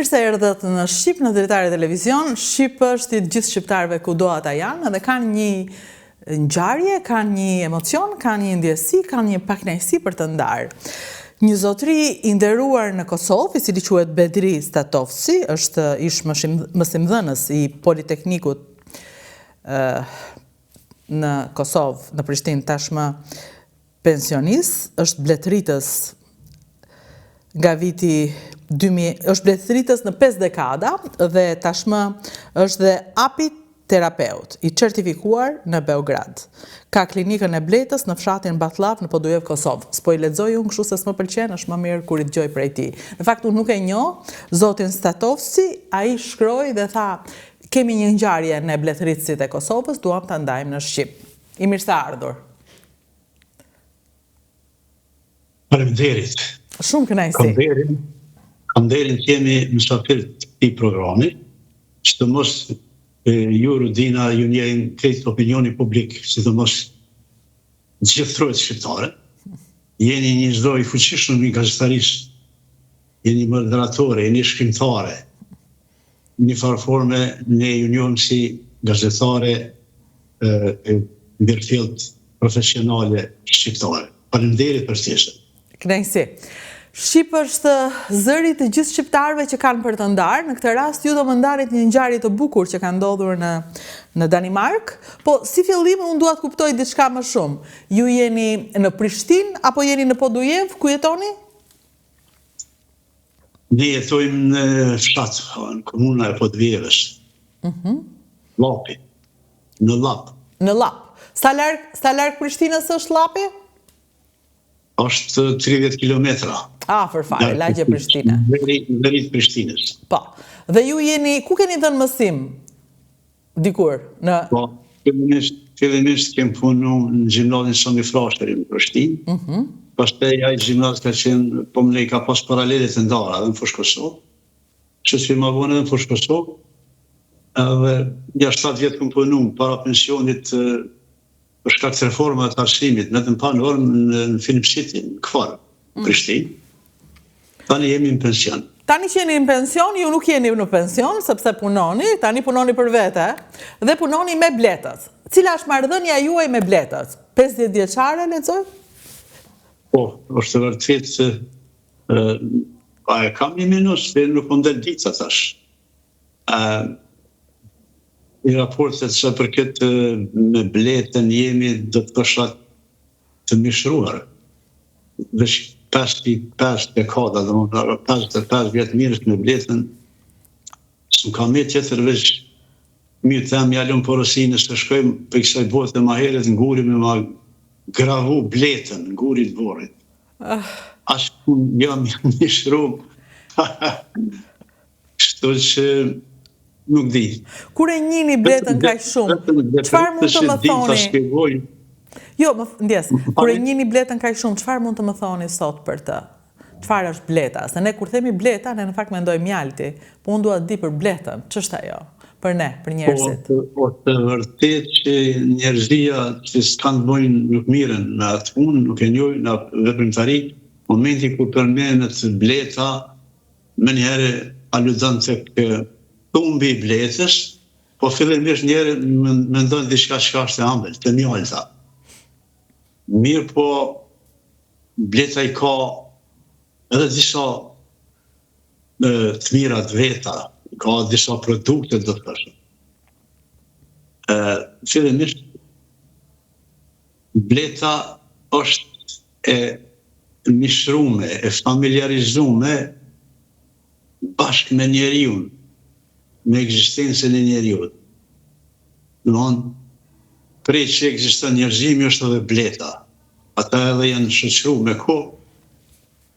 Mirë se erdhët në Shqip në Dritare Televizion. Shqip është i të gjithë shqiptarëve kudo ata janë dhe kanë një ngjarje, kanë një emocion, kanë një ndjesi, kanë një pakënaqësi për të ndarë. Një zotëri i nderuar në Kosovë, i cili quhet Bedri Statovci, është ish mësimdhënës i Politeknikut në Kosovë, në Prishtinë tashmë pensionist, është bletëritës nga viti 2000, është bletëritës në 5 dekada dhe tashmë është dhe apiterapeut i certifikuar në Beograd. Ka klinikën e bletës në fshatin Batllavë në Podujevë, Kosovë. S'po i lexoj unë kështu se s'më pëlqen, është më mirë kur i dëgjoj prej tij. Në fakt unë nuk e njoh zotin Statovci, ai shkroi dhe tha kemi një ngjarje ne bletëritësit e Kosovës, duam ta ndajmë në shqip. I mirëseardhur. Faleminderit. Shumë kënaqësi. Kam nderin, kam nderin të jemi mysafir të këtij programi, sidomos ju Rudina ju njohin krejt opinioni publik, sidomos gjithë trojet shqiptare. Jeni një zë i fuqishëm i gazetarisë, jeni moderatore, jeni shkrimtare. Në një farë forme ne ju njohim si gazetare e mirëfilltë profesionale shqiptare. Faleminderit për ftesën. Kënaqësi. Shqip është zëri i të gjithë shqiptarëve që kanë për të ndarë. Në këtë rast ju do më ndanit një ngjarje të bukur që ka ndodhur në në Danimarkë. Po si fillim unë dua të kuptoj diçka më shumë. Ju jeni në Prishtinë apo jeni në Podujevë, ku jetoni? Ne jetojmë në fshat, në komuna e Podujevës. Mhm. Llapi. Në Llap. Në Llap. Sa larg, sa larg Prishtinës është Llapi? Është 30 kilometra. Afër fare, lagje Prishtine. Në veri, në veri të Prishtinës. Po. Dhe ju jeni, ku keni dhënë mësim? Dikur, në... Po, fillimisht, fillimisht kem punu në gjimnazin Sami Frashëri në Prishtinë. Mm -hmm. Pastaj ai gjimnaz ka qenë, po më ka pas paralele të ndara edhe në Fushë Kosovë. Kështu që ma vonë edhe në Fushë Kosovë. Edhe nja 7 vjet kam punu para pensionit për shkak të reformave të arsimit, vetëm pa normë në, në Film City, në KFOR, mm. Prishtinë. Tani jemi në pension. Tani që jeni në pension, ju nuk jeni në pension, sepse punoni, tani punoni për vete, dhe punoni me bletët. Cila është marrëdhënia juaj me bletët? 50 vjeçare, lexoj? Po, është e vërtetë se pa e kam një minus, se nuk më del dita tash. I raportet sa përket me bletën jemi do të thosha të mishruar. Veç 5.5 dekada, domethënë 55 vjet mirresh me bletën, s'më ka met tjetër veç mirë të ja lëm porosinë nëse shkojmë prej kësaj bote ma herët n'guri me ma gravu bletën, n'gurit vorrit. Ah. Aq jam mishru. Kështu që nuk di. Kur e njihni bletën kaq shumë, çfarë mund të më thoni? Jo, më ndjesë, kur e njihni bletën kaq shumë, çfarë mund të më thoni sot për të? Çfarë është bleta? Se ne kur themi bleta, ne në fakt mendojmë mjalti, po unë dua të di për bletën, ç'është ajo? Për ne, për njerëzit. Po, po të vërtet që njerëzia që s'kanë të bëjnë nuk mirren me atë punë, nuk e njohin atë veprimtari, momenti kur përmendet bleta, Menjëherë aludon tek thumbi i bletës, po fillimisht njeri mendon diçka çka është e ëmbël, te mjalta. Mirëpo bleta i ka edhe disa të mira të veta, ka disa produkte do të thosha. Ë fillimisht Bleta është e mishrume, e familjarizume bashkë me njeriun, me ekzistencën e njeriut. Domthon, prej që ekziston njerëzimi është edhe bleta. Ata edhe janë shoqëru me kohë,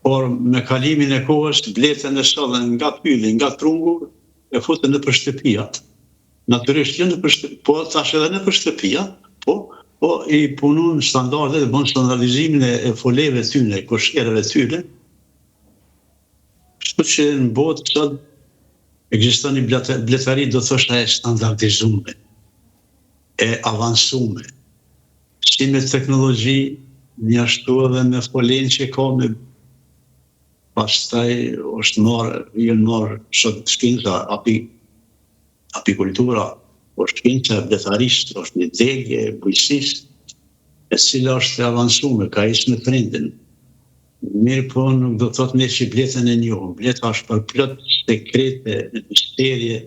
por me kalimin e kohës bletën e sollën nga pylli, nga trungu, e futën nëpër shtëpia. Natyrisht jo nëpër shtëpi, po tash edhe nëpër shtëpia, po, po i punun standardet, bën standardizimin e, e foleve tyne, koshereve tyne. Kështu që në botë sot ekziston një bletari do thosha e standardizume, e avansume, si me teknologji, njashtu edhe me folenë që ka me. Pastaj është marrë, janë marrë sot shkenca api, apikultura, po shkenca e bletarisë është një degë e bujqësisë e cila është e avancume, ka ecë me trendin. Mirëpo nuk do të thotë ne që bletën e njohim. Bleta është përplot sekrete e misterie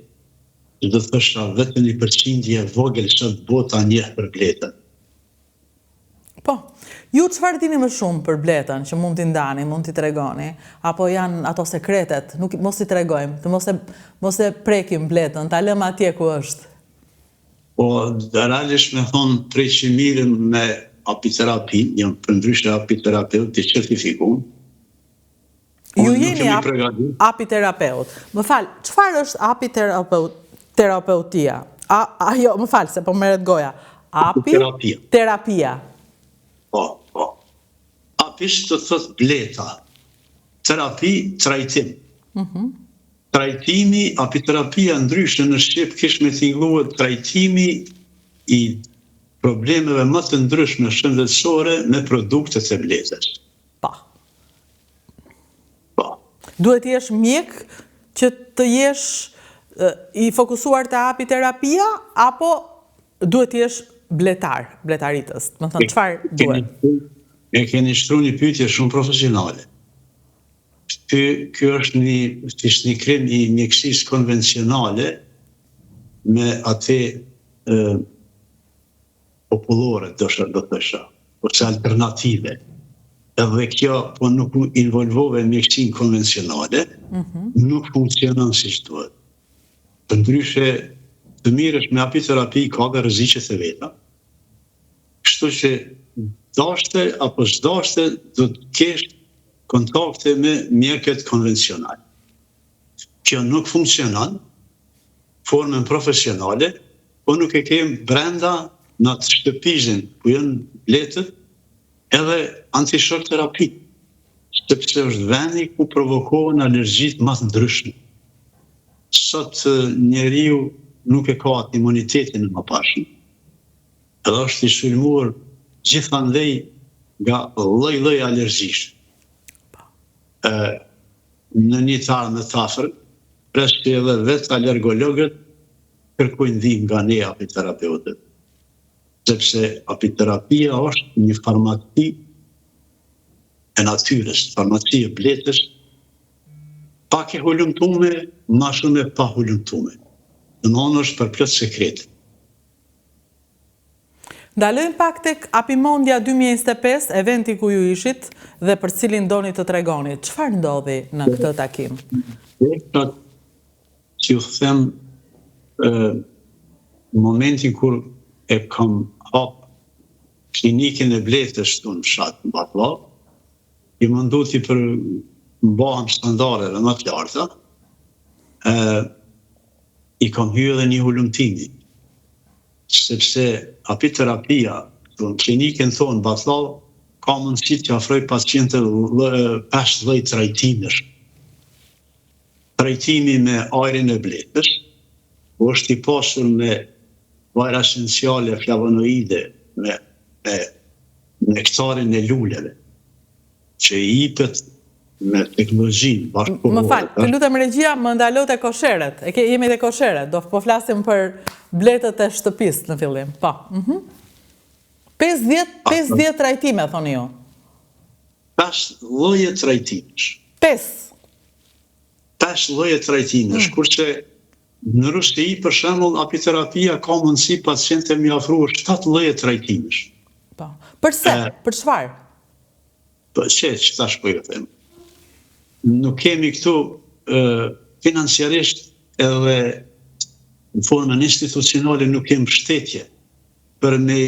që do të thosha vetëm një përqindje e vogël sot bota njeh për bletën. Po. Ju çfarë dini më shumë për bletën që mund t'i ndani, mund t'i tregoni? Apo janë ato sekretet, nuk mos i tregojmë, të mos e mos e prekim bletën, ta lëmë atje ku është. Po, realisht me thonë prej që mirrem me apiterapi, jam përndryshe apiterapeut i certifikum. Ju jeni apiterapeut. Më fal, çfarë është apiterapeutia? A, a, jo, më fal, se po merret goja. Apiterapia. Terapia. Po, po. Apis do të thotë bleta. Terapi, trajtim. Mm Trajtimi, apiterapia ndryshe në shqip kish me tingëllue trajtimi i problemeve më të ndryshme shëndetësore me produktet e bletës. Po. Po. Duhet të jesh mjek që të jesh i fokusuar te apiterapia apo duhet të jesh bletar, bletaritës? Domethënë çfarë duhet? E keni shtru një pyetje shumë profesionale. Ky ky është një fisnikrim i mjekësisë konvencionale me atë popullore, dosha do thosha, ose alternative. Edhe kjo, po nuk u involvove mjekësinë konvencionale, mm -hmm. nuk funksionon siç duhet. Përndryshe, të merresh me apiterapi ka dhe rreziqet e veta, kështu që dashte apo s'dashte do të kesh kontakte me mjekët konvencional. Kjo nuk funksionon formën profesionale, po nuk e kem brenda në atë shtëpizën ku janë bletët edhe antishok terapi, sepse është vendi ku provokohen alergjitë më të ndryshme. Sot njeriu nuk e ka atë imunitetin e mëparshëm, edhe është i sulmuar gjithandej nga lloj-lloj alergjish. Ë në një të ardhme të afërt, pres që edhe vetë alergologët kërkojnë ndihmë nga ne apiterapeutët, sepse apiterapia është një farmaci e natyrës, farmaci e bletës, pak e hulumtume, ma shumë e pahulumtume. Domethënë është përplot sekrete. Ndalojmë pak tek Apimondia 2025, eventi ku ju ishit dhe për cilin doni të tregoni. Çfarë ndodhi në këtë takim? Desha t'ju them në momentin kur e kam hap klinikën e bletës këtu në fshat në Batllavë, jam mundu t'i përmbahem standardeve më të larta, ë i kam hy edhe një hulumtimi, sepse apiterapia këtu në klinikën tonë në Batllavë ka mundësi t'i afroj pacientëve 5 lloj trajtimesh. Trajtimi me ajrin e bletës, ku është i pasur me vajra esenciale flavonoide, me, me nektarin e luleve, që i jipet me teknologjinë bashkëkohore. Më fal, të lutem regjia, më ndalo te kosheret. E ke jemi te kosheret, do po flasim për bletët e shtëpisë në fillim. Po. Mhm. 50 50 trajtime thoni ju. 5 lloje trajtimesh. 5. 5 lloje trajtimesh, mm. kurse në Rusi, për shembull, apiterapia ka mundësi pacientëve me afru 7 lloje trajtimesh. Po. Përse? E, Për çfarë? Po që që tash po ju them. Nuk kemi këtu e, financiarisht edhe në formën institucionale nuk kemi mbështetje për me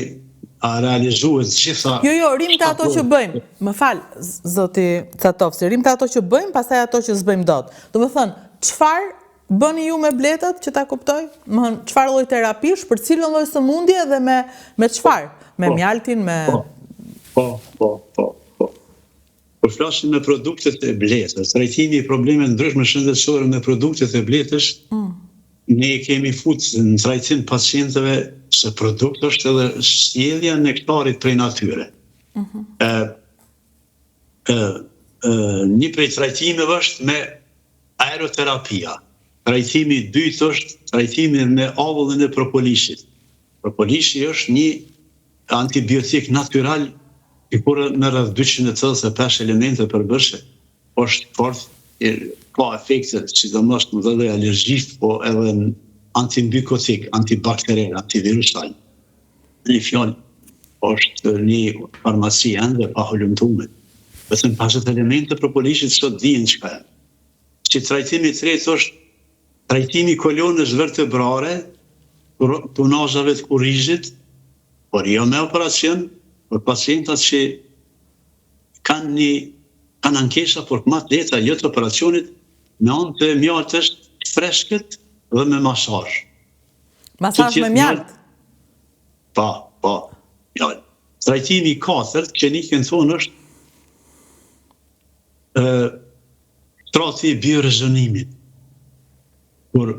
a realizuar të gjitha... Jo, jo, rrim te ato që bëjmë. Më fal, zoti Catovci, rrim te ato që bëjmë, pastaj ato që s'bëjmë dot. Domethënë, çfarë bëni ju me bletët që ta kuptoj? Domethënë, çfarë lloj terapish, për cilën lloj sëmundje dhe me me çfarë? Me po, mjaltin, me po, po, po, po, po. Kur flasim me produktet e bletës, trajtimi i problemeve ndryshme shëndetësore me produktet e bletës, mm. ne i kemi fut në trajtim pacientëve se produkt është edhe sjellja e nektarit prej natyre. Mm -hmm. e, e, Një prej trajtimeve është me aeroterapia. Trajtimi i dytë është trajtimi me avullin e propolisit. Propolisi është një antibiotik natyral dikur me rreth 285 elemente përbërëse. Është fort ka efekte sidomos në lloj alergjisë, po edhe në antimykotik, antibakterial, antivirusal. Me një fjalë, është një farmaci ende e pahulumtume. Vetëm 50 elemente propolisit sot dihen çka janë. Si trajtim i tretë është trajtimi i kolonës vertebrare, të unazave të kurrizit, por jo me operacion, por pacientat që kanë një kanë ankesa por më të lehta jo të operacionit me anë të mjaltës të freskët dhe me masazh. Masazh me mjaltë? Po, po, mjaltë. Trajtimi i katërt klinikën tonë është ë shtrati i biorezonimit. Kur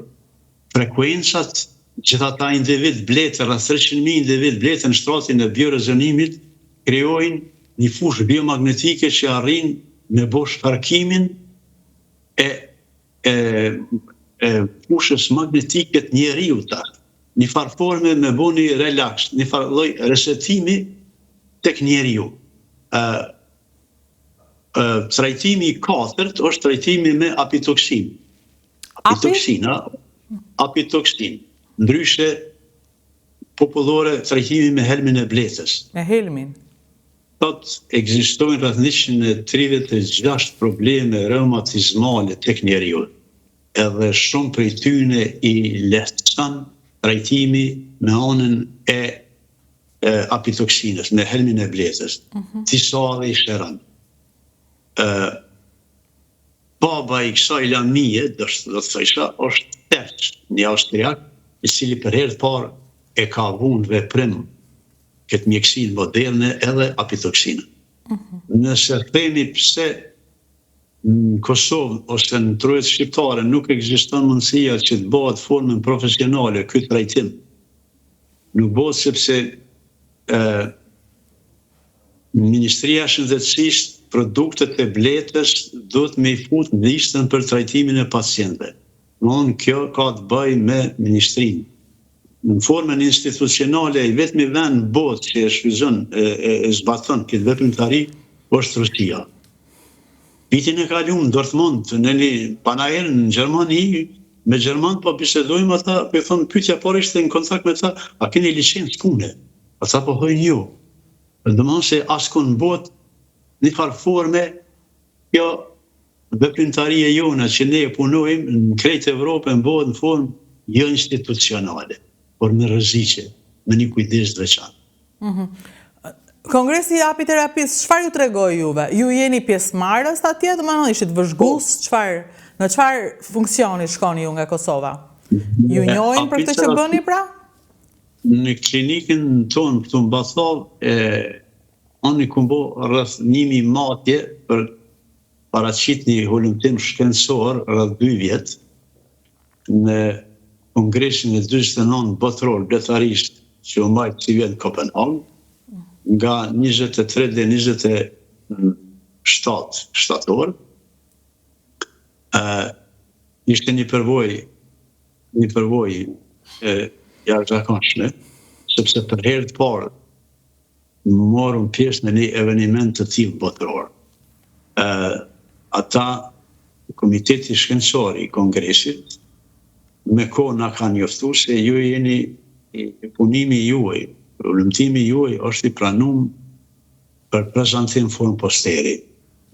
frekuencat, gjithë ata individ bletë, rreth 300.000 individ bletë në shtratin e biorezonimit, krijojnë një fushë biomagnetike që arrin me bo shkarkimin e, e, e fushës magnetike të njeriut ta. Një farë forme me bo një relaks, një farë lloj resetimi tek njeriu. Ë trajtimi i katërt është trajtimi me apitoksinë. Apitoksina, apitoksinë. Ndryshe popullore trajtimi me helmin e bletës. Me helmin. Sot ekzistojnë rreth 136 probleme reumatizmale tek njeriu. Edhe shumë prej tyne i lehtëson trajtimi me anën e e apitoksinës, me helmin e bletës, mm -hmm. disa edhe i shëron. Ë baba i kësaj lamie, do të thosha, është Terç, një austriak, i cili për herë të parë e ka vunë veprim këtë mjekësinë moderne edhe apitoksinën. Mm -hmm. Nëse themi pse në Kosovë ose në trojet shqiptare nuk ekziston mundësia që të bëhet formën profesionale ky trajtim, Nuk bëhet sepse ë Ministria e Shëndetësisë produktet e bletës duhet me i fut në listën për trajtimin e pacientëve. Domethënë kjo ka të bëjë me ministrinë. Në formën institucionale i vetmi vend në botë që e shfrytëzon e, e, e zbaton këtë veprimtari është Rusia. Vitin e kaluar në Dortmund në një panair në Gjermani, me gjermanë po bisedojmë ata, po i thonë pyetja e parë ishte në kontakt me ta, a keni licencë pune? Ata po thojnë jo. Domethënë se askund në botë një farë forme kjo veprimtari e jona që ne e punojmë në krejt Evropën bëhet në formë jo institucionale, por me rreziqe, me një kujdes të veçantë. Mhm. Kongresi i apiterapisë, çfarë ju tregoi juve? Ju jeni pjesëmarrës atje, domethënë ishit vëzhgues, po. çfarë në çfarë funksioni shkoni ju nga Kosova? Ju njohin për këtë që bëni pra? Në klinikën tonë këtu në Batllavë, e unë i kom bo rreth 1000 matje për paraqit një hulumtim shkencor rreth 2 vjet në Kongresin e 49 Botëror Bletarisë që u mbajt sivjet në Kopenhagë, nga 23 deri 27 shtator, ë ishte një përvojë një përvojë e jashtëzakonshme, sepse për herë të parë morëm pjesë në një eveniment të tillë botëror. Ë ata Komiteti Shkencor i Kongresit me kohë na kanë njoftu se ju jeni punimi juaj, hulumtimi juaj është i pranum për prezantim formë posteri.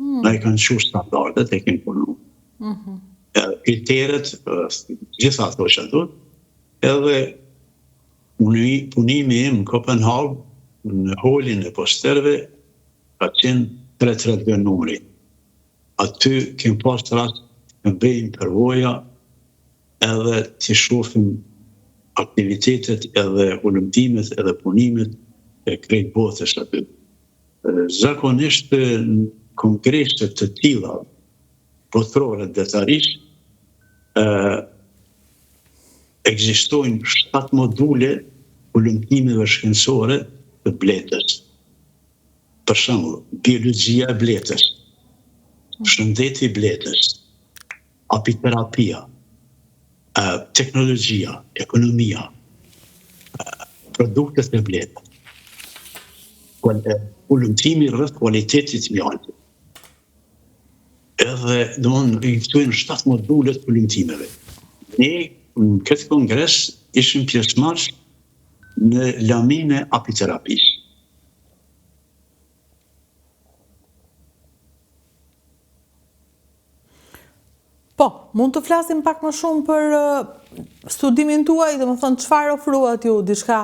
Mm. Na i kanë çu standardet e kemi punu. Mm -hmm. Kriteret, gjitha ato që duhet, edhe Punimi im në Kopenhagë, në holin e posterëve, ka qenë 332 numri. Aty kem pas rast të bëjmë përvoja edhe të shohim aktivitetet edhe hulumtimet edhe punimet e krejt botës aty. Zakonisht në kongrese të tilla botërore të bletarisë, Ekzistojnë shtatë module hulumtimeve shkencore të bletës. Për shembull, biologjia e bletës. Shëndeti i bletës, apiterapia, teknologjia, ekonomia, produktet e bletës, hulumtimi rreth kualitetit të mjaltit. Edhe, domethënë, këto janë 7 module të hulumtimeve. Ne në këtë kongres ishim pjesëmarrës në laminë e apiterapisë. Po, mund të flasim pak më shumë për studimin tuaj, domethënë, çfarë ofruat ju diçka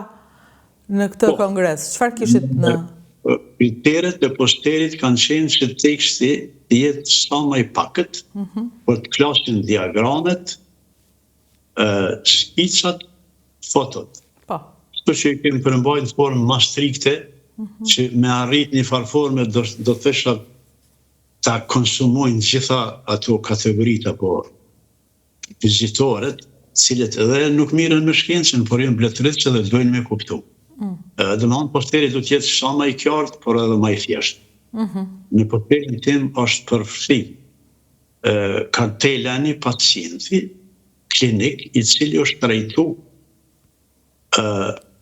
në këtë po, kongres? Çfarë kishit në... Kriteret e posterit kanë qenë që teksti të jetë sa më i pakët, mm -hmm. por të klasin diagramet, skicat, fotot. Po. Kështu që i kemi përmbajt në formë ma strikte, mm -hmm. që me arrit një farë forme do, do të thësha ta konsumojnë gjitha ato kategoritë apo vizitorët, cilët edhe nuk mirren me shkencën, por janë bletërritës edhe dojnë me kuptu. Mm. Domethënë, posteri do të jetë sa ma i qartë, por edhe ma i thjeshtë. Mm -hmm. Në posterin tim është përfshi kartela e një pacienti klinik i cili është trajtu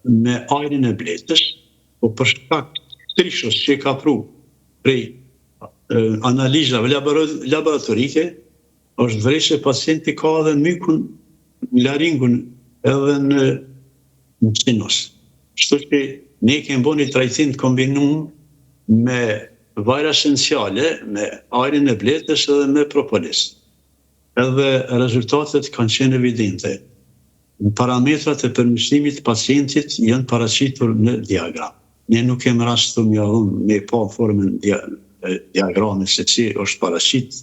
me ajrin e bletës, po për shkak strishës që e ka pru prej analizave laboratorike, është vrejt se pacienti ka edhe mykun në laringun edhe në në sinus. Kështu që ne kemi bo një trajtim të kombinum me vajra esenciale, me ajrin e bletës edhe me propolis. Edhe rezultatet kanë qenë evidente. Parametrat e përmirësimit të pacientit janë paraqitur në diagram. Ne nuk kemi rast këtu me ja dhënë me pa formën diagrami se si është paraqit,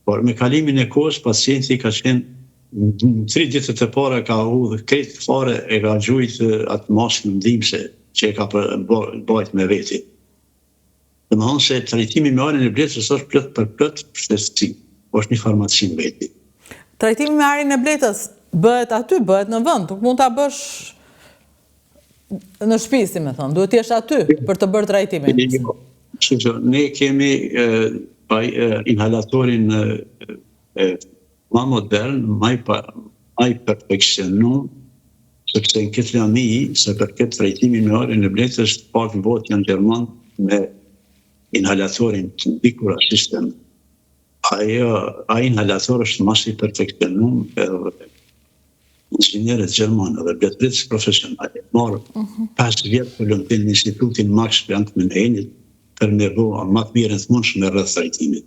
por me kalimin e kohës pacienti ka qenë në tri ditët e para ka hudhë krejt fare e ka gjujt atë maskën ndihmëse që e ka bajt me veti. Domethënë se trajtimi me ajrin e bletës është plot për plot shëndetësi, është një farmaci në veti. Trajtimi me ajrin e bletës bëhet aty, bëhet në vend, nuk mund ta bësh në shtëpi, si me thënë, duhet të jesh aty për të bërë trajtimin. Jo, kështu që ne kemi inhalatorin ma modern, ma i, ma i perfeksionum, sepse në këtë lami, sa përket trajtimin me ajrin e bletës, të parët në botë janë gjermanët me inhalatorin të Bikura System. Ajo, ai inhalator është ma i perfeksionum edhe inxhinierët gjermanë dhe bletërritës profesionalë marrë mm -hmm. 5 vjet hulumtim në Institutin Max Planck të München për me bo ma të mirën të mundshme rreth trajtimit.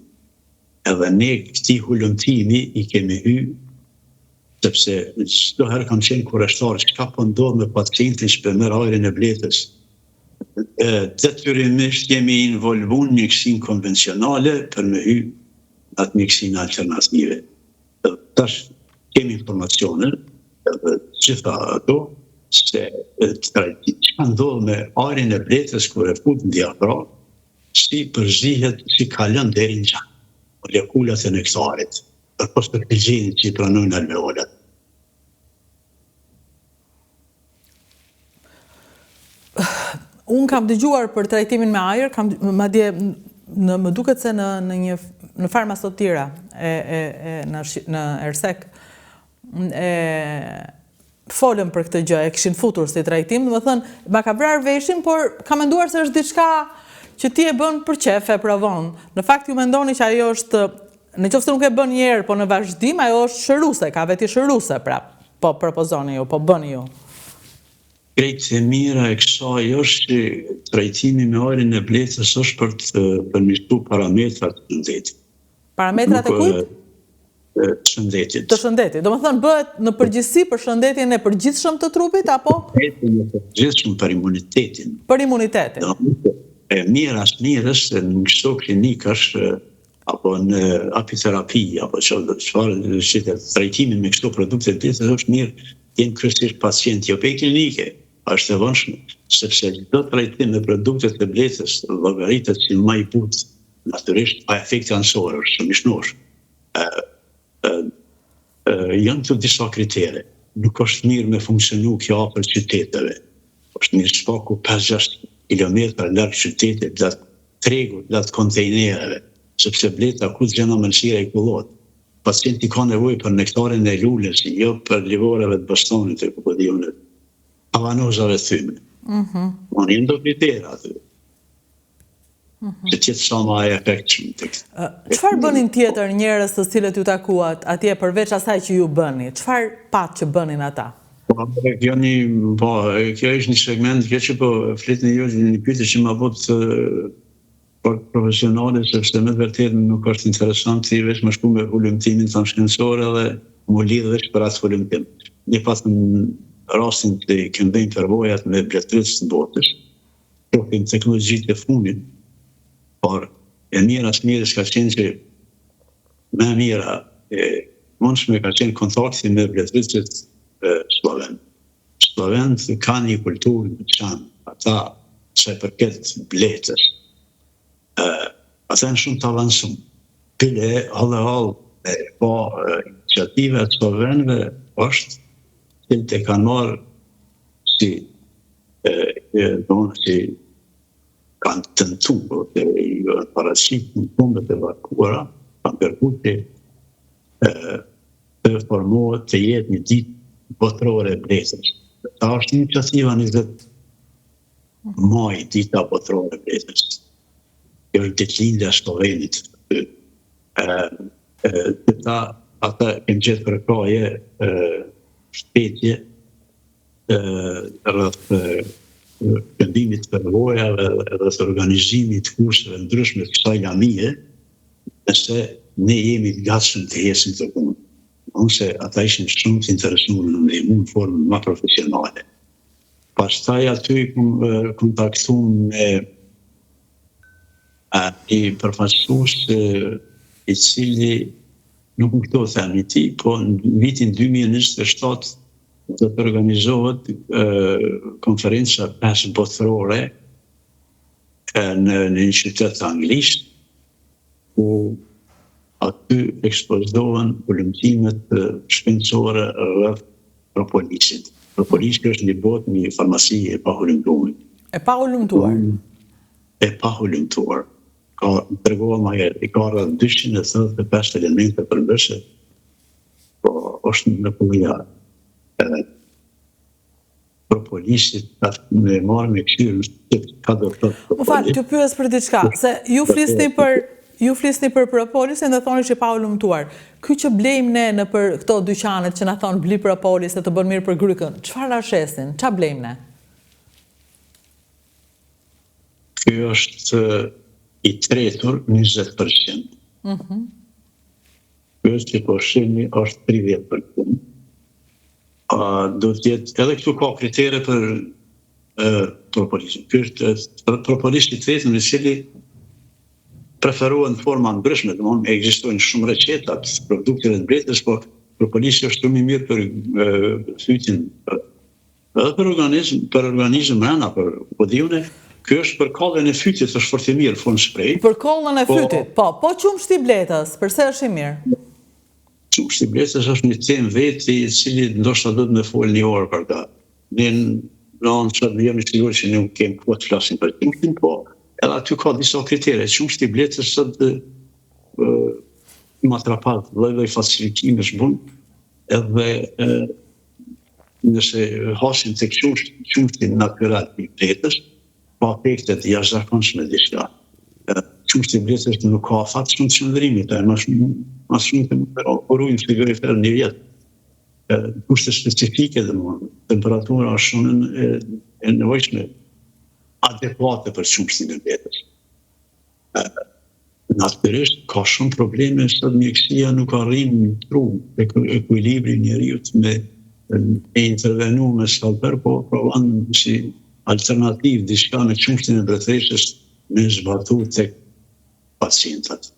Edhe ne këtij hulumtimi i kemi hy sepse çdo herë kam qenë kureshtar çka po ndodh me pacientin që po merr ajrin e bletës. E, detyrimisht jemi involvu në mjekësinë konvencionale për me hy në atë mjekësinë alternative. Tash kemi informacione edhe gjitha ato se çka ndodh me ajrin e bletës kur e fut në diafragmë si përzihet, si kalon deri në gjak, molekulat e nektarit, përpos oksigjenit që i pranojnë alveolat. Unë kam dëgjuar për trajtimin me ajër, kam madje në më duket se në në një në Farma Sotira e e e në në Ersekë e folën për këtë gjë, e kishin futur si trajtim, domethënë, ma ka vrarë veshin, por kam menduar se është diçka që ti e bën për qejf, e provon. Në fakt ju mendoni që ajo është, në qoftë se nuk e bën një herë, po në vazhdim ajo është shëruese, ka veti shëruese, pra, po propozoni ju, po bëni ju. Krejt e mira e kësaj është që trajtimi me ajrin e bletës është për të përmirësuar parametrat e shëndetit. Parametrat e kujt? Të shëndetit. Të shëndetit. Domethënë bëhet në përgjithësi për shëndetin e përgjithshëm të trupit apo? Shëndetin e përgjithshëm për imunitetin. Për imunitetin. E mira së mirës në këso klinikash apo në apiterapi apo çfarë si të trajtimin me këto produkte të bletës është mirë të jenë kryesisht pacientë jo prej klinike, është e vonshme, sepse çdo trajtim me produkte të bletës llogaritet si më i butë, natyrisht pa efekte anësore, është shumë i shnosh. Janë këtu disa kritere. Nuk është mirë me funksionu kjo afër qyteteve. Është mirë së paku 5-6 kilometra larg qytetit, larg tregut, larg kontejnerëve. Sepse bleta ku të gjen amëlsira i kullot. Pacienti ka nevojë për nektarin e lules, jo për livoreve të bostanit e ku po di unë kavanozave të thyme. Mm -hmm. Janë do kritere aty. Mm -hmm. Që të jetë sa ma e efektshëm. Çfarë bënin tjetër njerëz të cilët ju takuat atje përveç asaj që ju bëni? Çfarë patë që bënin ata? Po, kjo një, po, kjo është një segment, kjo që po flitni ju, një pyetje që ma bëtë por profesionale sepse me të vërtetë nuk është interesant ti veç me shku me hulumtimin tand shkencor edhe mu lidh veç për atë hulumtim. Ne patëm rastin të këmbejmë përvojat me bletërritës të botës, shohim teknologjitë e fundit, por e mira së mirës ka qenë që më e mira e mundshme ka qenë kontakti me bletërritësit slloven. Sllovenët kanë një kulturë të veçantë, ata sa i përket bletës, ata janë shumë të avancum. Bile hollë hollë e po iniciativa e sllovenëve është që e kanë marrë si e, e, si kanë tentu ose i janë paraqit në Kombet e Bashkuara, kanë kërku që të formohet të jetë një ditë botërore e bletës. Ta është iniciativa 20 maj, dita botërore e bletës. Kjo është ditëlindja e Sllovenit. Këta ata kemë gjetë përkrahje mbështetje rreth këmbimit të përvojave dhe të organizimit të kurseve ndryshme të kësaj lamie, nëse ne jemi të gatshëm të hesim këtë punë. Nëse ata ishin shumë të interesuar në ndihmu në formën më profesionale. Pastaj aty kum kontaktu me një përfaqësues i cili nuk më kujtohet emri i tij, po në vitin 2027 do të organizohet konferenca 5 botërore në në një qytet të Anglisë, ku aty ekspozohen hulumtimet shkencore rreth propolisit. Propolisi është një botë, një farmaci e pahulumtuar. E pahulumtuar? E pahulumtuar. Ka, tregova ma herët, i ka rreth 235 elemente përbërëse, po është mrekullia e propolisit me marrë me këqyrë ka do të thotë propolis. Më fal, t'ju pyes për diçka, se ju flisni për ju flisni për propolisin dhe thoni që e pahulumtuar. Ky që blejmë ne nëpër këto dyqanet që na thonë bli propolis se të bën mirë për grykën, çfarë na shesin? Ça blejmë ne? Ky është i tretur 20%. Mhm. Ky është që po shihni është 30%. Do të jetë, edhe këtu ka kritere për propolisin. Ky është propolis i tretur i cili preferohen në forma ndryshme, domthonë ekzistojnë shumë receta të produkteve të bletës, por propolisi është shumë i mirë për fytin, Edhe për organizm, për organizëm mrena, për po di unë, ky është për kollën e fytit, është fort i mirë, formë sprej. Për kollën e po, fytit, po, po qumështi i bletës, përse është i mirë? Qumështi i bletës është një temë veti, i cili ndoshta duhet me fol një orë për ta. Ne në anë që jemi sigurt që nuk kemi kohë të flasim për qumështin, po edhe aty ka disa kritere. Qumështi i bletës sot matrapaz, lloj-lloj falsifikimesh bën, edhe Nëse hasim tek qumështi natyral i bletës, ka efekte të jashtëzakonshme diçka. Qumështi i bletës nuk ka afat shumë të qëndrimit, ai më shumë më shumë të mund të ruajnë frigorifer një vjet. Kushte specifike domethënë, temperatura është shumë e, e nevojshme adekuate për qumështin e bletës. Natyrisht ka shumë probleme sot mjekësia nuk arrin në tru ekuilibrin e njeriut me e intervenu me skalper, po provon si alternativë diçka me qumështin e mbretëreshës me zbatu tek pacientat.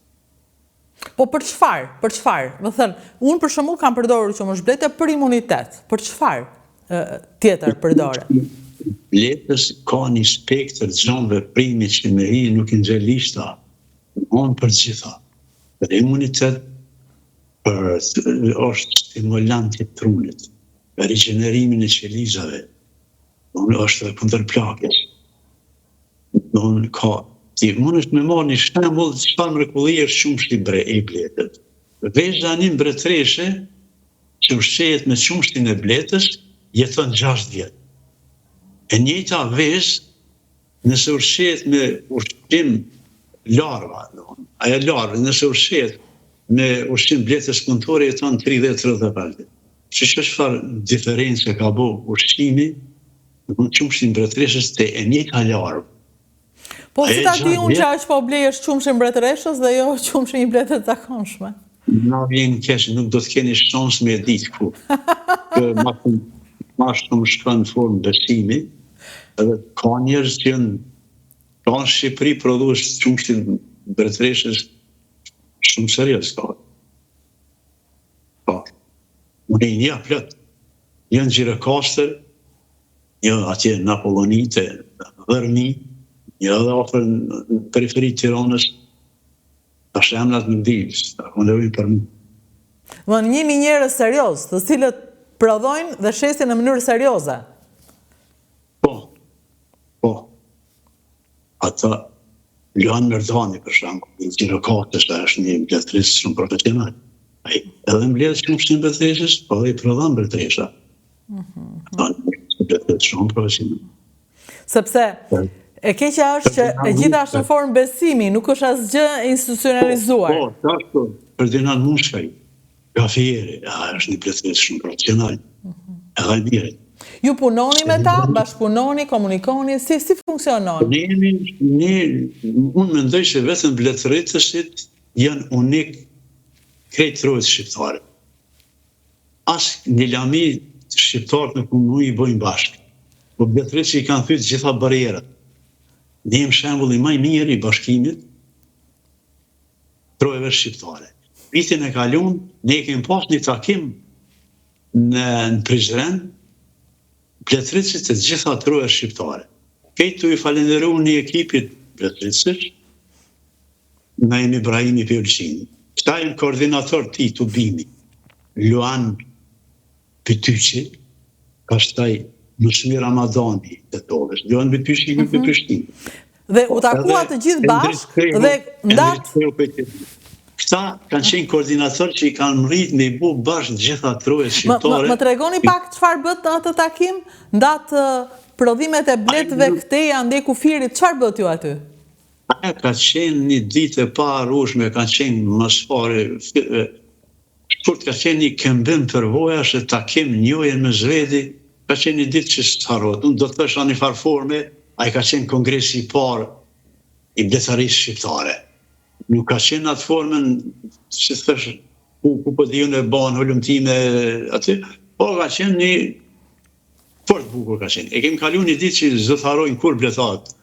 Po për çfarë? Për çfarë? Me thënë, unë për shembull kam përdorur qumësht blete për imunitet. Për çfarë tjetër përdoret? Bletës ka një spektër të gjanë veprimi që me hi nuk i nxjerr lista. Domethënë për gjitha. Për imunitet, për është stimulant i trunit, për rigjenerimin e qelizave, është edhe kundër plakjes. Domethënë ka. Ti mundesh me marrë një shembull çfarë mrekullie është qumështi bre i bletës. Veza një mbretëreshe që ushqehet me qumështin e bletës jeton 6 vjet. E njëjta vezë nëse ushqehet me ushqim larva, ajo larvë nëse ushqehet me ushqim bletës punëtore jeton 30-35 ditë. Shih çfarë diference ka bo ushqimi, qumështi i mbretëreshës te e njëjta larvë. Po si ta di unë që ajo që po blej është qumështi i mbretëreshës dhe jo qumështi i bletës së zakonshme? Na vjen keq, nuk do të keni shans me e ditë kurrë. Kjo ma shumë, ma shumë shkon në formë besimi, edhe ka njerëz që janë ka në Shqipëri prodhues të qumështit mbretëreshës shumë serioz ka. Po. Unë i njoh plot. Një në Gjirokastër, një atje në Apolloni te Dhërmi, një edhe afër në periferi të Tiranës, tash emrat nuk di, s'ta kundërojnë për mu. Dhe njihni njerëz serioz, të cilët prodhojnë dhe shesin në mënyrë serioze. Po, po. Ata, Luan Merdani, për shembull, i Gjirokastrës, është një bletërritës shumë profesional. Ai edhe mbledh qumështin e mbretëreshës, po edhe i prodhon mbretëresha. Mhm. Ata bletërritës shumë profesional. Sepse e keqja është që e gjitha është në formë besimi, nuk është asgjë e institucionalizuar. Po, po, ashtu, Ferdinand Mushkaj, Nga Fieri, a është një bletërritës shumë profesional, mhm. edhe mirë. Ju punoni me ta, bashkëpunoni, komunikoni, si, si funksionon? Ne jemi, ne, unë mendoj se vetëm bletërritësit janë unik krejt trojet shqiptare. As një lami shqiptarët nuk mund i bojnë bashkë. Po bletërritësit i kanë thy të gjitha barrierat. Ne jemi shembulli më i mirë i bashkimit, trojeve shqiptare. Vitin e kalun, ne kemi pas një takim në, në Prizren, bletërritësit të gjitha trojeve shqiptare. Krejt tu i falenderu një ekipit bletërritësish, Naim Ibrahimi prej Ulqinit. Këta janë koordinator të këtij tubimi. Luan Bytyqi, pastaj Nusmi Ramadani i Tetovës, Luan Bytyqi i mm Prishtinës. Dhe u takua të gjithë bashkë dhe ndatë... Këta kanë qenë koordinator që i kanë mrrit me i bu bashkë gjitha trojet shqiptare. Më tregoni pak çfarë bëtë në atë takim? Ndatë prodhimet e bletëve këtej andej kufirit, çfarë bëtë ju aty? Ajo ka qenë një ditë e paharrueshme, ka qenë më së pari Shkurt ka qenë një këmbim përvojash e takim njohje mes vedi, ka qenë një ditë që s'harrohet. Unë do të thosha në një farë forme, ai ka qenë kongresi i parë i bletarisë shqiptare. Nuk ka qenë në atë formën, si të thosh, ku, ku po di unë e banë hulumtime aty, po ka qenë një fort bukur ka qenë. E kemi kalu një ditë që s'do të harrojnë kurrë bletarët.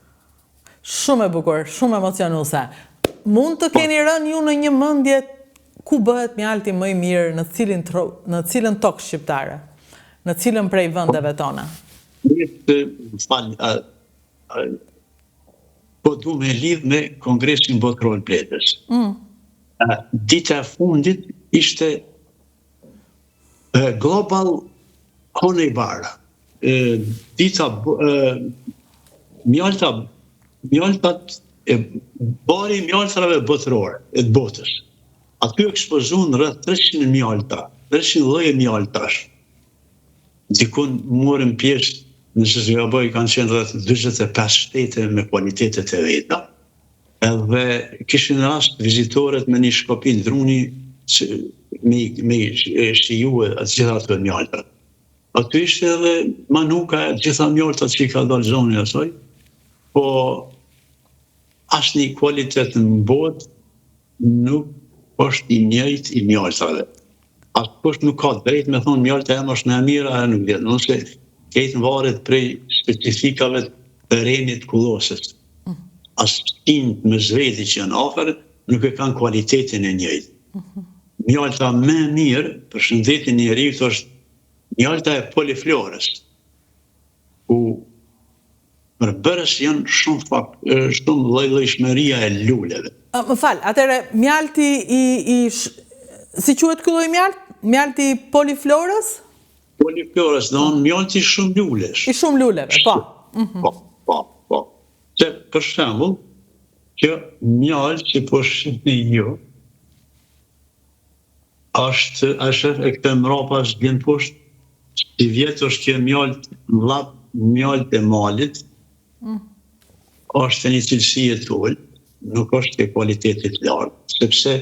Shumë e bukur, shumë emocionuese. Mund të keni rënë ju në një mendje ku bëhet mjalti më i mirë në cilin në cilën tokë shqiptare? Në cilën prej vendeve tona? Më fal, po du me lidh me Kongresin Botëror të Bletës. Mm. Dita e fundit ishte Global Honey Bar, dita mjalta mjaltat e bari i mjaltrave botërore e të botës. Aty ekspozun rreth 300 mjalta, 300 lloje mjaltash. Dikun morën pjesë, nëse s'gaboj, kanë qenë rreth 45 shtete me kualitetet e veta. Edhe kishin rast vizitorët me një shkopin druni me me shiju të gjitha ato mjaltat. Aty ishte edhe manuka e gjitha mjaltat që i ka dalë zoni asaj, po asnjë kualitet në botë nuk është i njëjtë i mjaltave. Askush nuk ka drejt me thonë mjalta jem është më e mira e nuk vjen, nëse krejt varet prej specifikave të terrenit kullosës. Mm. As fqinjët mes veti që janë afër, nuk e kanë kualitetin e njëjtë. Mm-hmm. Mjalta më e mirë për shëndetin e njeriut është mjalta e poliflorës, ku Përbërës janë shumë fak, shumë llojllojshmëria e luleve. Më fal, atëherë mjalti i i si quhet ky lloj mjalt? Mjalti i poliflorës? Poliflorës, do thonë mjalti i shumë lulesh. I shumë luleve, po. Mhm. Po, po, po. Se për shembull, Kjo mjaltë që po shihni ju, është, a sheh e këtë mrapa është vjen poshtë, sivjet është kjo mjaltë n'Llap, mjaltë e malit, mm. është e një cilësie të ulët, nuk është e kualitetit lartë, sepse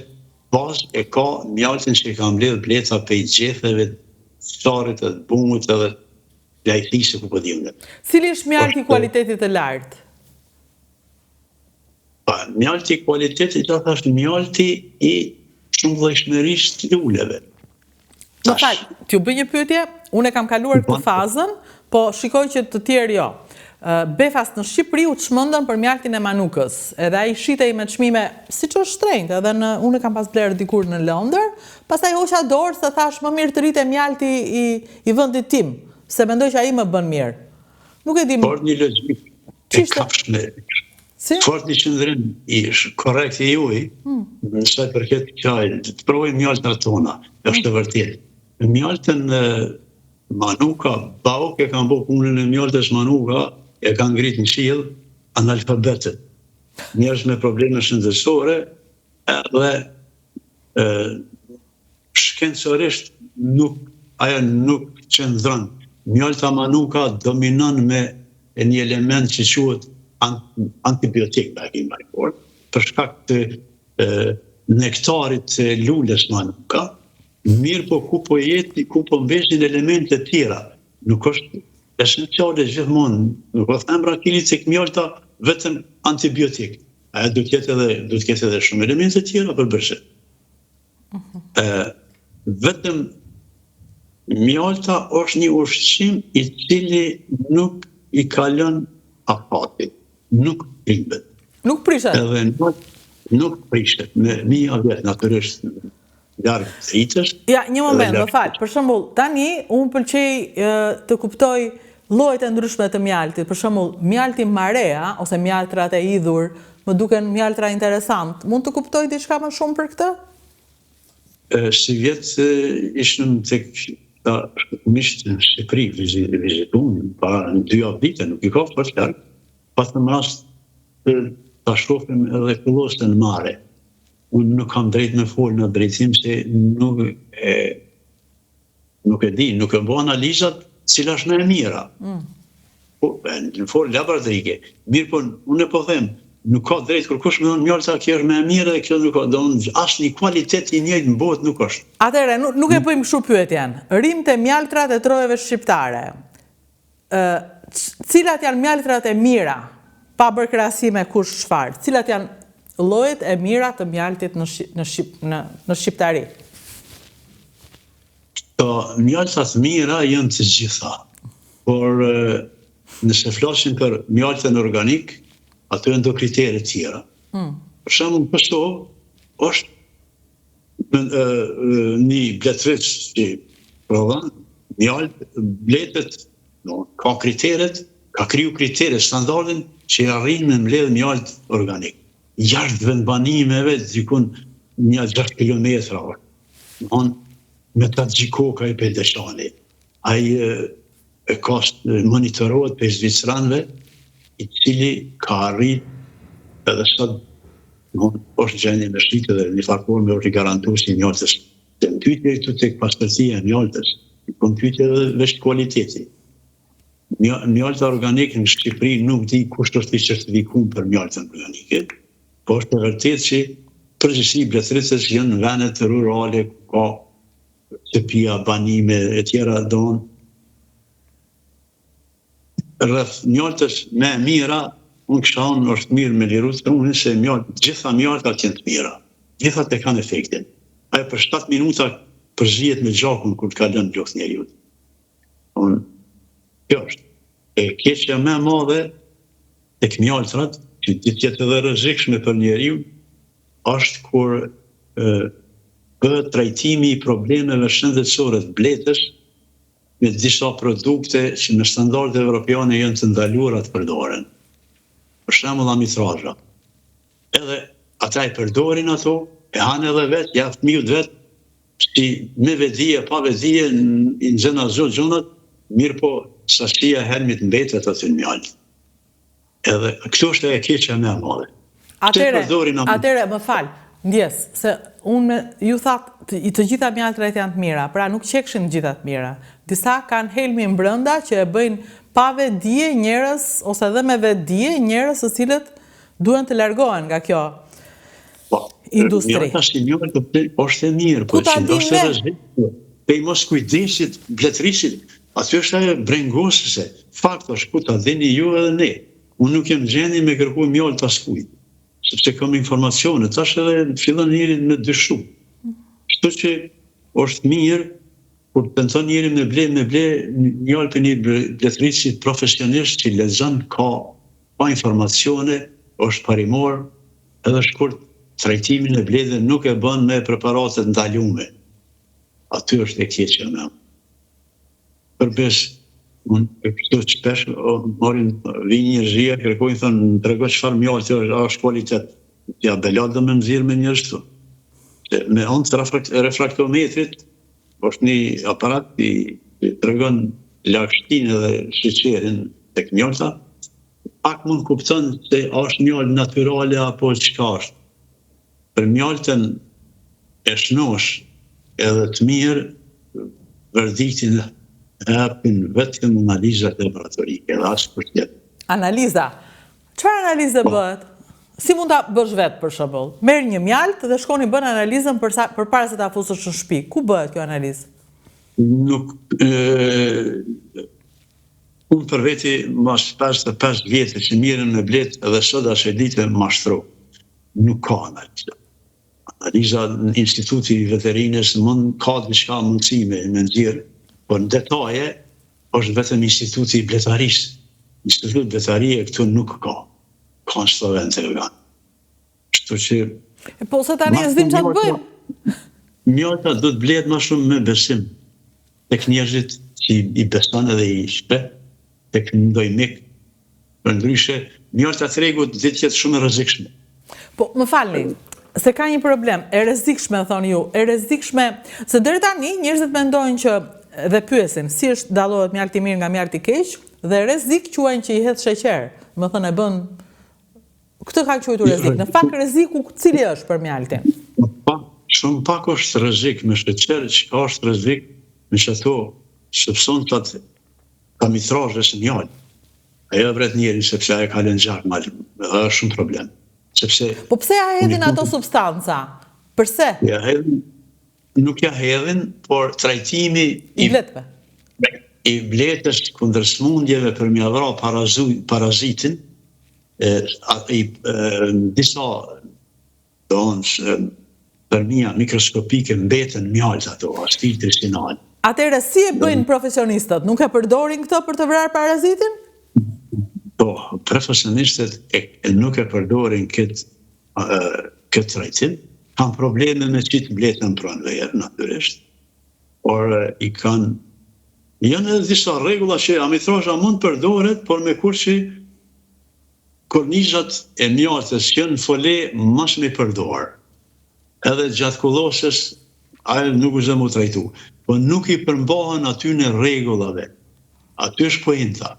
bazë e ka mjaltin që e ka mbledh bleta pej gjetheve, t'sharit edhe të bungut edhe lajthisë ku po di unë. Cili është mjalti i kualitetit të lartë? Pa, mjalti i kualitetit të lartë është mjalti i shumëllojshmërisë të luleve. Më fal, t'ju bëj një pyetje, unë e kam kaluar këtë fazën, po shikoj që të tjerë jo. Befas në Shqipëri u çmendën për mjaltin e Manukës, edhe ai shitej me çmime siç është shtrenjtë, edhe në unë e kam pas blerë dikur në Londër, pastaj hoqa dorë se thashë më mirë të rri te mjalti i i vendit tim, se mendoj që ai më bën mirë. Nuk e di. Fort një logjikë e kapshme. Si? Fort një qëndrim i korrekt i juaj, hmm. në sa i përket kësaj, të provojmë mjaltrat tona, është e hmm. vërtetë. Mjaltën Manuka, Bauk e kanë bo punën e mjaltës Manuka, e kanë ngrit në qiell analfabetët. Njerëz me probleme shëndetësore, edhe e, Shkencërisht nuk ajo nuk qëndron. Mjalta manuka dominon me një element që quhet antibiotik, na e kemi marrë fort, për shkak të nektarit të lules manuka, mirëpo ku po jeti, ku po mbesin elemente të tjera. Nuk është esenciale gjithmonë, nuk po them rakili tek mjalta vetëm antibiotik. Ajo do të jetë edhe do të ketë edhe shumë elemente të tjera përbërëse. Ë vetëm mjalta është një ushqim i cili nuk i kalon afatit, nuk prishet. Nuk prishet. Edhe nuk, nuk prishet me mija vjet natyrisht larg dritës. Ja, një moment, më fal. Për shembull, tani unë pëlqej të kuptoj llojet e ndryshme të mjaltit. Për shembull, mjalti marea ose mjaltrat e idhur më duken mjaltra interesant. Mund të kuptoj diçka më shumë për këtë? Sivjet ishim tek ta miqtë në Shqipëri, vizitum, para në dy javë dite, nuk i ka fort larg, patëm rast të ta shohim edhe kullosën mare. Unë nuk kam drejt me fol në drejtim se nuk e nuk e di, nuk e bo analizat cila është më e mira. Mm. Po, në formë laboratorike. Mirëpo, unë po them, nuk ka drejt kërkush me thonë mjalta kjo është më e mirë dhe kjo nuk ka, do në asnjë kualitet i njëjtë në botë nuk është. Atëherë, nuk, nuk e bëjmë kështu pyetjen. Rrimë te mjaltrat e trojeve shqiptare. Ë, cilat janë mjaltrat e mira? Pa bërë krahasime kush çfarë. Cilat janë llojet e mira të mjaltit në në në në shqiptari? Po, mjalta të mira janë të gjitha. Por nëse flasim për mjaltën organik, ato janë do kritere tjera. Mm. Për shembull, në Kosovë është një bletëritës që prodhon mjaltë, bletët, no, ka kriteret, ka kriju kriteret, standardin që arrin me mbledh mjaltë organik. Jashtë vendbanimeve, dikun nja 6 kilometra, në me ta gjikoka i prej Deçani. Ai e ka monitorohet prej zvicranëve, i cili ka arrit edhe sot është gjendje me shit edhe një farë forme është i garantuar si mjaltës. Dhe në pyetje këtu tek pastërtia e mjaltës, po në pyetje edhe veç kualiteti. Mjalta organike në Shqipëri nuk di kush është i certifikuar për mjaltën organike, po është e vërtetë që përgjithësi bletëritës janë në vendet rurale ku ka shtëpia, banime e tjera don rreth mjaltës më e mira, unë kisha thonë është mirë me liru trunin se mjalt, gjitha mjaltat janë të mira. Gjithat e kanë efektin. Ajo për 7 minuta përzihet me gjakun kur të kalon n'lukth njeriut. Unë, kjo është. E keqja më e madhe tek mjaltrat, që di të jetë edhe rrezikshme për njeriun, është kur bëhet trajtimi i problemeve shëndetësore të bletës me disa produkte që në standarde evropiane janë të ndaluara të përdoren. Për shembull amitrazha. Edhe ata e përdorin ato, e hanë edhe vetë, ja fëmijët vetë, si me vetëdije, pa vetëdije, i nxën azo gjonat, mirëpo sasia e helmit mbetet aty në mjaltë. Edhe këtu është e keqja më e madhe. Atëherë, atëherë më fal, ndjesë, se unë me, ju thatë të, të gjitha mjaltrat janë të mira, pra nuk qekshin të gjitha të mira. Disa kanë helmin brenda që e bëjnë pa vetëdije njerëz ose edhe me vetëdije njerëz të cilët duhen të largohen nga kjo po, industri. Mjalta si mjaltë është e mirë, po që është e rrezikshme. Pej moskujdesit, bletërisit, aty është ajo brengosëse. Fakt është ku ta dini ju edhe ne. Unë nuk jam gjendje me kërku mjaltë askujt, sepse kam informacione, tash edhe fillon njeri me dyshu. Kështu që është mirë kur tenton njeri me ble, me ble mjaltë një bletërritësi profesionist që lexon ka ka informacione, është parimor, edhe shkurt trajtimin e bletëve nuk e bën me preparate të ndalume. Aty është e keqja me. Për besë, unë këtu shpesh marrin vijnë njerëzia, kërkojnë thonë, më trego çfarë mjalti është, a është kualitet. Ja bela do me nxjerr me njerëz këtu. Me anë të refraktometrit është një aparat i që tregon lagështinë dhe sheqerin tek mjalta, pak mund kupton se a është mjaltë natyrale apo çka është. Për mjaltën e shnosh edhe të mirë verdiktin e japin vetëm analizat laboratorike dhe askush tjetër. Analiza. Çfarë analize po. bëhet? Si mund ta bësh vetë për shembull? Merr një mjaltë dhe shkon i bën analizën për sa përpara se ta fusësh në shtëpi. Ku bëhet kjo analizë? Nuk e, unë për veti mas 55 vjetë që mirrem me bletë edhe sot as e di të mashtro. Nuk ka analiza. Analiza në Instituti i Veterinës mund ka diçka mundësi me me nxjerr, por në detaje është vetëm Instituti i Bletarisë. Institut Bletarie këtu nuk ka. Ka në Slloven të kanë. Kështu që E po se tani s'dim çfarë të bëjmë. Mjalta do të blehet më shumë me besim tek njerëzit që i beson edhe i sheh, tek ndonjë mik Përndryshe, mjalta e tregut di të jetë shumë e rrezikshme. Po, më falni, se ka një problem, e rrezikshme thoni ju, e rrezikshme, se deri tani njerëzit mendojnë që dhe pyesin, si është dallohet mjalti i mirë nga mjalti i keq, dhe rrezik quajnë që i hedh sheqer, domethënë e bën këtë kanë quajtur rrezik. Në fakt rreziku cili është për mjaltin? Pak, shumë pak është rrezik me sheqer, çka është rrezik me qato substancat amitrazhës në mjaltë. Ajo e vret njerin sepse ajo kalon gjak mal, dhe është shumë problem. Sepse Po pse ja hedhin ato substanca? Përse? Ja hedhin, nuk ja hedhin, por trajtimi i bletëve. I bletës kundër sëmundjeve për m'ia vra parazu, parazitin, e, a, i, e, disa Domethënë, përmia mikroskopike mbeten mjaltë ato, as filtri s'i nal. Atëherë si e bëjnë profesionistët? Nuk e përdorin këtë për të vrarë parazitin? Po, profesionistët e, nuk e përdorin këtë këtë trajtim, kanë probleme me qitë bletën në pranverë, natyrisht, por i kanë janë edhe disa rregulla që amitrazha mund përdoret, por me kusht që Kornizat e mjaltës që janë në fole mos me i përdor. Edhe gjatë kullosës ajo nuk guxon mu trajtu. Po nuk i përmbahen atyne rregullave. Aty është poenta.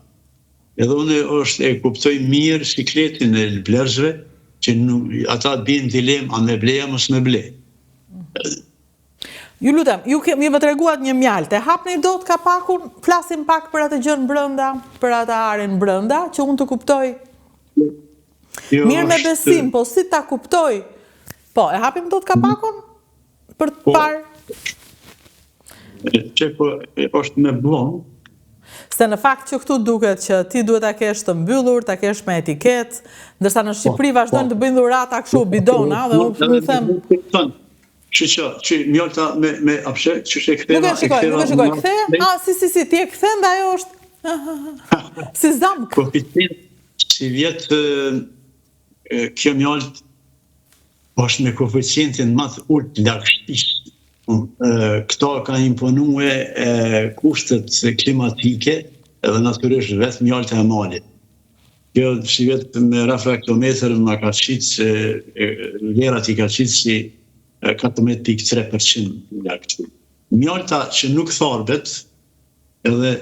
Edhe unë është e kuptoj mirë sikletin e blerësve që nuk, ata bien në dilemë a me ble a mos me ble. Ju lutem, ju kemi më treguat një mjaltë, e hapni dot kapakun, flasim pak për atë gjënë brenda, për atë arin brenda, që unë të kuptoj. Jo, Mirë me besim, po si ta kuptoj? Po, e hapim dot kapakun për të po, parë? Që po, është me bllon. Se në fakt që këtu duket që ti duhet ta kesh të mbyllur, ta kesh me etiketë, ndërsa në Shqipëri po, vazhdojnë po. të bëjnë dhurata kështu bidona dhe unë them Që që, që mjalta me, me apshe, që që e ktheva... Nuk e shikoj, nuk e shikoj, kthe, a, si, si, si, ti e kthen dhe ajo është, si zamk. Po, sivjet, kjo mjaltë është me koeficientin ma të ulët lagështisë. Këto ka imponue kushtet klimatike edhe natyrisht vetë mjalta e malit. Kjo sivjet me refraktometër ma ka qitë se vlerat i ka qitë si 14.3% lagështi. Mjalta që nuk tharbet edhe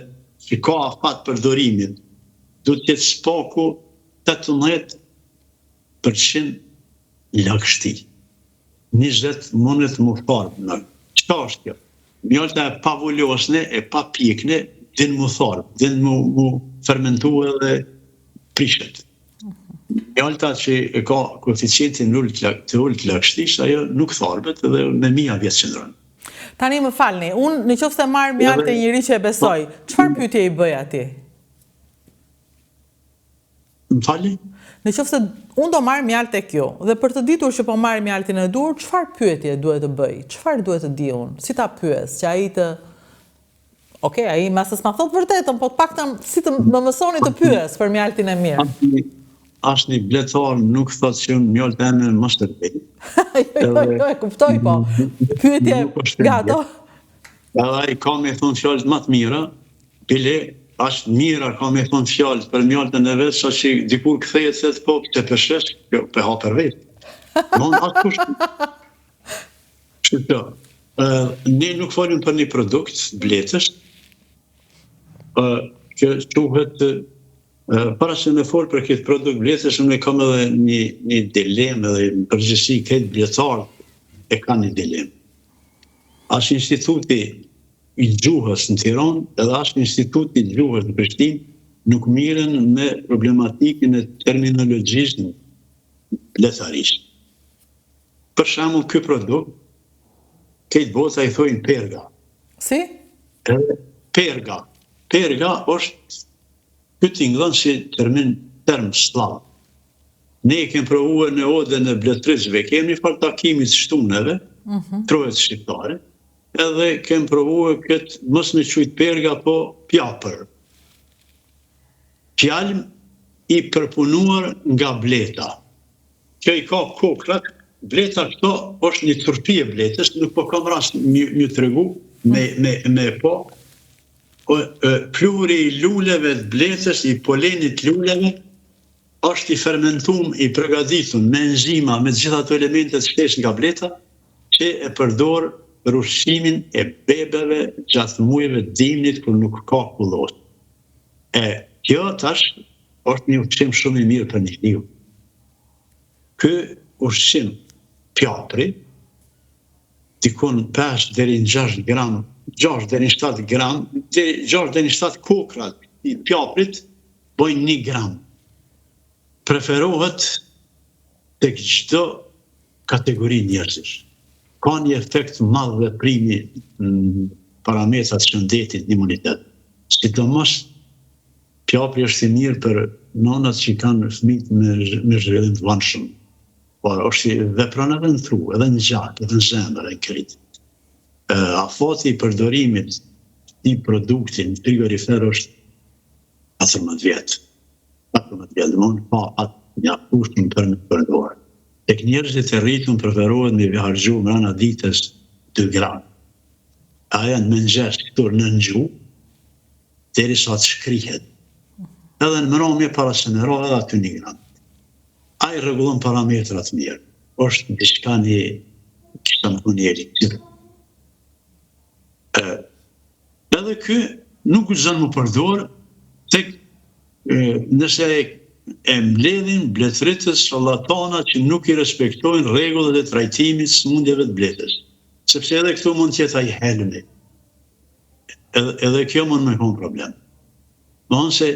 që ka afat përdorimit, duhet të jetë së paku 18% Lagështi. 20 mundet m'u tharbë në. Çka është kjo? Mjalta e pavulosne, e papjekne, din m'u tharbë, din m'u, m'u fermentu edhe prishet. Mjalta që e ka koeficientin të ulët të lagështisë, ajo nuk tharbet edhe me mija vjet qëndron. Tani më falni, unë në qoftë se marr mjaltë te njeri që e besoj, çfarë pyetje i bëj atij? Më falni? Në qoftë se unë do marr mjaltë tek ju dhe për të ditur që po marr mjaltin e duhur, çfarë pyetje duhet të bëj? Çfarë duhet të di unë? Si ta pyes që ai të Ok, ai mase s'ma thotë vërtetën, po të paktën si të më mësoni të pyes për mjaltin e mirë. Asnjë bletar nuk thotë që unë mjaltë eme më shtërbej. jo, jo, jo, e kuptoj, po. Pyetje nga ato. Edhe ai ka me thonë fjalët më të mira, bile aq mira ka me thonë fjalët për mjaltën e vet, sa që dikur kthehet se po të përshes, jo, pe ha për vetë. Mon askush. Kështu që, ne nuk folim për një produkt bletës, që quhet para se me fol për këtë produkt bletës, unë kam edhe një, një dilemë edhe në përgjithësi krejt bletarët e kanë një dilemë. As Instituti i Gjuhës në Tiranë edhe as Instituti i Gjuhës në Prishtinë nuk mirren me problematikën e terminologjisë në bletarisë. Për shembull, ky produkt, krejt bota i thojnë perga. Si? Edhe perga. Perga është, ky tingëllon si termin, term sllav. Ne e kemi provuar në odën e bletërritësve, kemi një farë takimi të shtuneve, mm -hmm. trojet shqiptare, edhe kemi provuar këtë mos me qujt perga, po pjapër. Pjalm i përpunuar nga bleta. Kjo i ka kokrrat, bleta këto është një turpi e bletës, nuk po kam rast me ju tregu me me me po. Po pluhuri i luleve të bletës, i polenit të luleve është i fermentum, i përgatitun me enzima, me të gjitha ato elementet shtesë nga bleta, që e përdor për ushqimin e bebeve gjatë muajve të dimnit kur nuk ka kullotë. E kjo tash është një ushqim shumë i mirë për njeriun. Ky ushqim pjapri, dikun 5 deri në 6 gram, 6 deri në 7 gram, deri 6 deri në 7 kokra i pjaprit bojnë 1 gram. Preferohet tek çdo kategori njerëzish. Ka një efekt të madh veprimi në parametrat e shëndetit në imunitet. Sidomos pjapri është i mirë për nënat që kanë fëmijët me me zhvillim të vonshëm. Por është i vepron edhe në tru, edhe në gjak, edhe në zemër, edhe në krejt. Afati i përdorimit të këtij produkti në frigorifer është 14 vjet. 14 vjet, domethënë ka atë mjaftueshëm për me përdorë. Tek njerëzit e rritun preferohet me harxhu mrena ditës 2 gram. Ajo në mëngjes këtu nën gjuhë, derisa të shkrihet. Edhe në mramje para se me ra edhe aty 1 gram. Ai rregullon parametrat mirë. Është diçka një, kisha me thonë një eliksir. Edhe ky nuk guxon m'u përdor tek nëse e mbledhin bletërritës sharlatana që nuk i respektojnë rregullat e trajtimit të sëmundjeve të bletës. Sepse edhe këtu mund të jetë ai helmi. Edhe, edhe kjo mund me konë problem. Domethënë se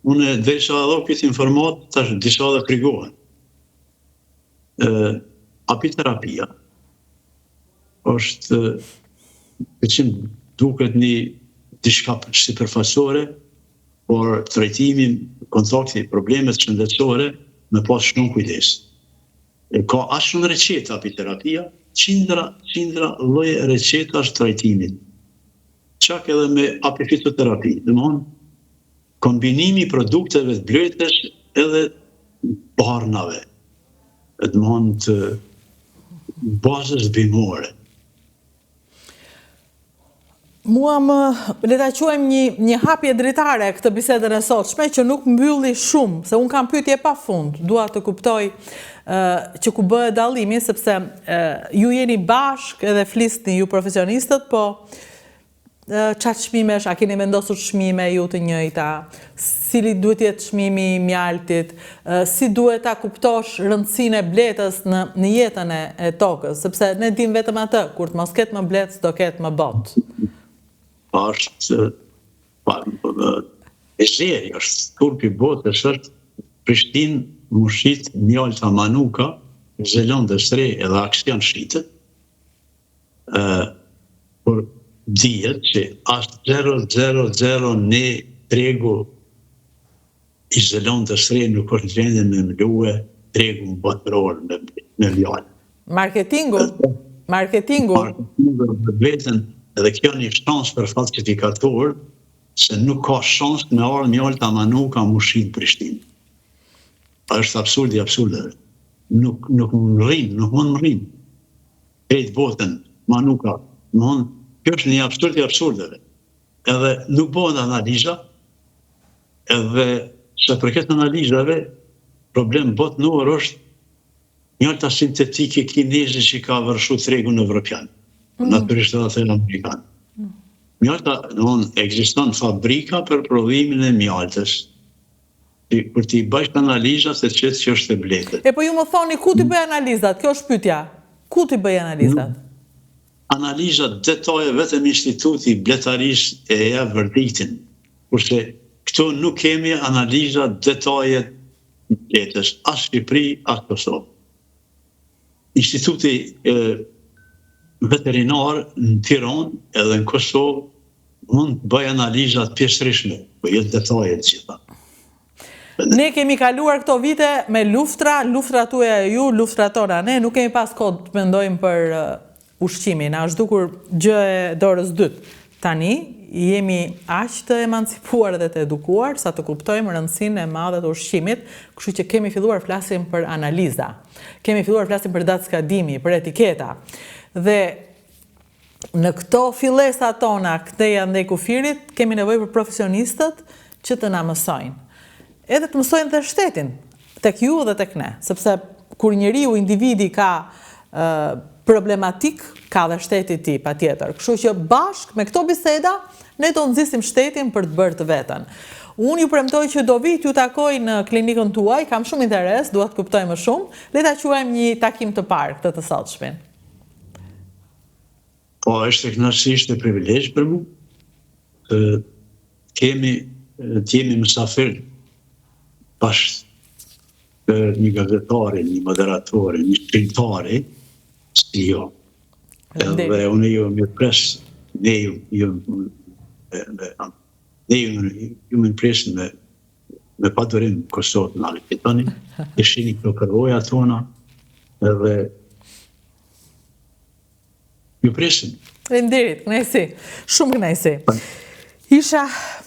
unë derisa edhe këtë informatë, tash disa edhe frigohen. Apiterapia është që duket një diçka sipërfaqësore, por trajtimi, kontakti, problemet shëndetësore me pas shumë kujdes. E ka aq shumë receta apiterapia, qindra, qindra lloje recetash trajtimit. Çak edhe me apifitoterapi, domethënë Kombinimi i produkteve të bletës edhe barnave, domethënë të bazës bimore. Mua më, le ta quajmë një, një hapje dritare këtë bisedën e sotshme, që nuk mbylli shumë, se unë kam pyetje pa fund, dua të kuptoj që ku bëhet dallimi, sepse ju jeni bashkë edhe flisni ju profesionistët, po. Ça çmimesh, a keni vendosur çmime ju të njëjta? Cili duhet të jetë çmimi i mjaltit? Si duhet ta kuptosh rëndësinë e bletës në në jetën e, e tokës? Sepse ne dimë vetëm atë, kur të mos ketë më bletë, s'do ketë më botë. Po është pa e zeri, është turpi i botës, është Prishtinë m'u shit mjalta Manuka, Zelandës Re edhe Aksion shitet, Por dihet që as 0001 tregu i Zelandës Re nuk është në gjendje me mlue tregun botëror me, me mjaltë. Marketingu, marketingu. Marketingu dhe vetën, edhe kjo një shans për falsifikator, se nuk ka shans me ardhë mjalta Manuka m'u shit n'Prishtinë. Është absurdi i absurdeve. Nuk, nuk mrrin, nuk mund mrrin. Krejt botën, Manuka, domthon kjo është një absurd i absurdeve. Edhe nuk bëhen analiza, edhe sa përket analizave, problem botnor është mjalta sintetike kineze që ka vërshu tregun evropian, mm. natyrisht edhe atë amerikan. Mm. Mjalta, domthon, ekziston fabrika për prodhimin e mjaltës, Ti kur t'i bësh analizat e qet që është e bletët. E po ju më thoni ku t'i bëj analizat, kjo është pyetja. Ku t'i bëj analizat? Analizat detaje vetëm Instituti i Bletarisë e jep verdiktin. Kurse këtu nuk kemi analiza detaje të bletës, as Shqipëri, as Kosovë. Instituti Veterinar në Tiranë edhe në Kosovë mund të bëjë analiza të pjesërishme, po jo detaje të gjitha. Ne kemi kaluar këto vite me luftra, luftra tuaja ju, luftra tona ne, nuk kemi pas kohë të mendojmë për ushqimin, na është dukur gjë e dorës dytë. Tani jemi aq të emancipuar dhe të edukuar sa të kuptojmë rëndësinë e madhe të ushqimit, kështu që kemi filluar flasim për analiza. Kemi filluar flasim për datë skadimi, për etiketa. Dhe në këto fillesa tona këtej andej kufirit kemi nevojë për profesionistët që të na mësojnë. Edhe të mësojnë dhe shtetin, tek ju dhe tek ne, sepse kur njeriu, individi ka problematikë, ka dhe shteti i tij, patjetër. Kështu që bashkë me këto biseda, ne do nxisim shtetin për të bërë të vetën. Unë ju premtoj që do vij t'ju takoj në klinikën tuaj, kam shumë interes, dua të kuptoj më shumë, le ta quajmë një takim të parë këtë të sotshmin. Po, është kënaqësi, është privilegj për mu, të kemi, të jemi mysafir bashkë të një gazetari, një moderatori, një shkrimtari, si jo. Edhe unë ju mirëpres, ne ju, ju, me, ne ju, ju mirëpresim me, me padurim Kosovë na vizitoni, të shihni këto përvoja tona, edhe Ju presim. Faleminderit, kënaqësi. Shumë kënaqësi. Isha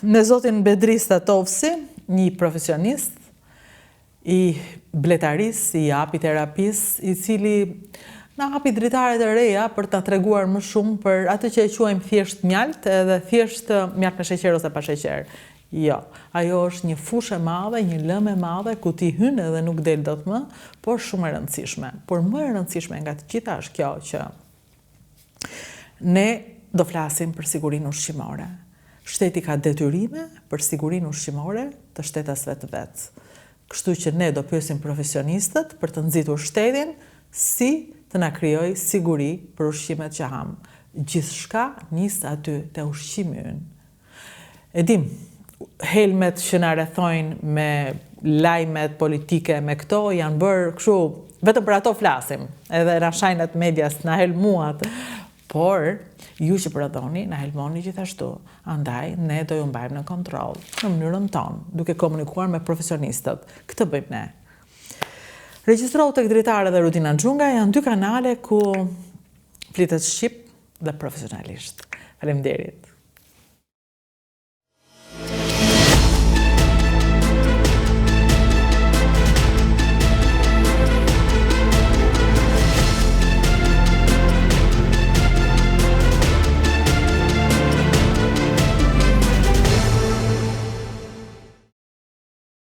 me zotin Bedri Statovci, një profesionist i bletarisë, i apiterapisë, i cili na hapi dritare të reja për të treguar më shumë për atë që e quajmë thjesht mjalt edhe thjesht mjalt me sheqer ose pa sheqer. Jo, ajo është një fushë e madhe, një lëmë e madhe ku ti hyn edhe nuk del dot më, por shumë e rëndësishme. Por më e rëndësishme nga të gjitha është kjo që ne do flasim për sigurinë ushqimore. Shteti ka detyrime për sigurinë ushqimore të shtetasve të vet. Kështu që ne do pyesim profesionistët për të nxitur shtetin si të na krijojë siguri për ushqimet që hamë. Gjithçka nis aty te ushqimi ynë. E dim, helmet që na rrethojnë me lajmet politike, me këto, janë bërë kështu, vetëm për ato flasim, edhe na shajnë atë medias, na helmuat, por ju që prodhoni, na helmoni gjithashtu, andaj ne do ju mbajmë në kontroll, në mënyrën tonë, duke komunikuar me profesionistët, këtë bëjmë ne. Regjistrohu tek Dritare dhe Rudina Xhunga janë dy kanale ku flitet shqip dhe profesionalisht. Faleminderit.